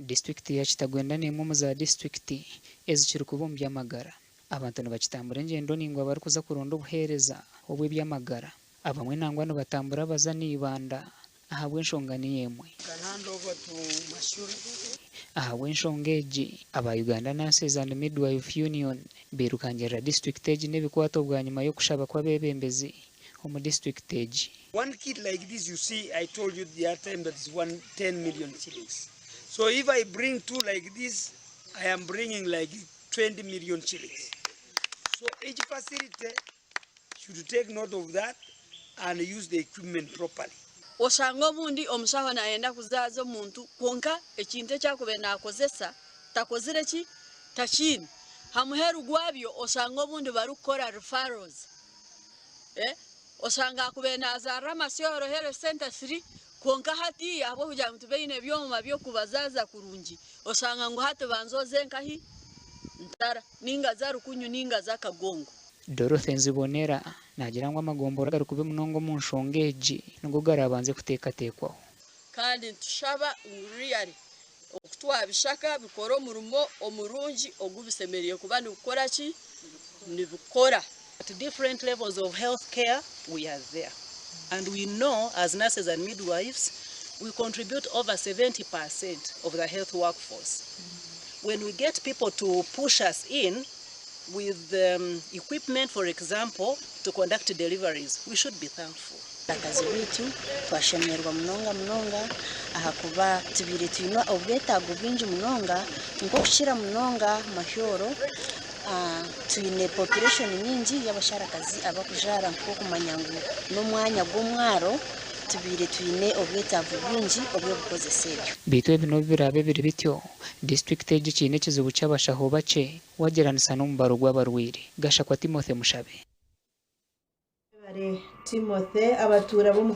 Disiturikiti ya Kitagwenda n'emwe omu za disiturikiti ezikiri kubi omu by'amagara. Abantu nibakitambura engyendo naingwa barikuza kuronda obuheereza obw'eby'amagara. Abamwe nangwa nibatambura baza na Ibanda ahabw'enshonga niyo emwe. Ahabw'enshonga egi, aba Uganda Nurses and Midwife Union bairukangirira disiturikiti egi n'ebikwato bwanyima y'okushaba kw'abeebembezi omu disiturikiti egi. One kit like this you see I told you the other time that is one 10 million shillings so if I bring two like this I am bringing like 20 million shillings so each facility should take note of that and use the equipment properly. Oshanga obundi omushaho nayenda kuzaaza omuntu kwonka ekintu eki arikubaire nakozesa takozire ki? Takiine. Hamuheru gwabyo oshanga obundi barikukora referrals. Oshanga akubaire nazaarira Amasyohoro Health Centre 3 kwonka hatiiya ahabw'okugira ngu tibaine byoma by'okubazaaza kurungi oshanga ngu hati banza oze nkahi? Ntara ninga za Rukunyu ninga za Kagongo. Dorothy Nzibonera naagira ngu amagombora agarikubi munonga omu nshonga egi nigo garaabanze kuteekateekwaho. Kandi nitushaba ngu really oku twabishaka bikore omurimo omurungi ogu bisemeriire kuba nibikora ki? Nibikora. At different levels of health care we are there and we know as nurses and midwives we contribute over 70 percent of the health workforce. When we get people to push us in with equipment for example to conduct deliveries we should be thankful. Abakazi baitu twashemererwa munonga munonga ahakuba tubaire twine obwetaago bwingi munonga nk'okukira munonga Mahyoro twine population nyingi y'abasharakazi abakujaara nk'okumanya ngu n'omwanya gw'omwaro tubaire twine obwetaago bwingi obw'ebikozesa ebyo. Beitu ebi n'obu biraabe biri bityo, disiturikiti egi ekiine ekizibu ky'abashaho bakye Wagyeraanisa n'omubaro gw'abarwaire. Gashakwa Timothy Mushabe. Webare Timothy. Abatuura b'omu.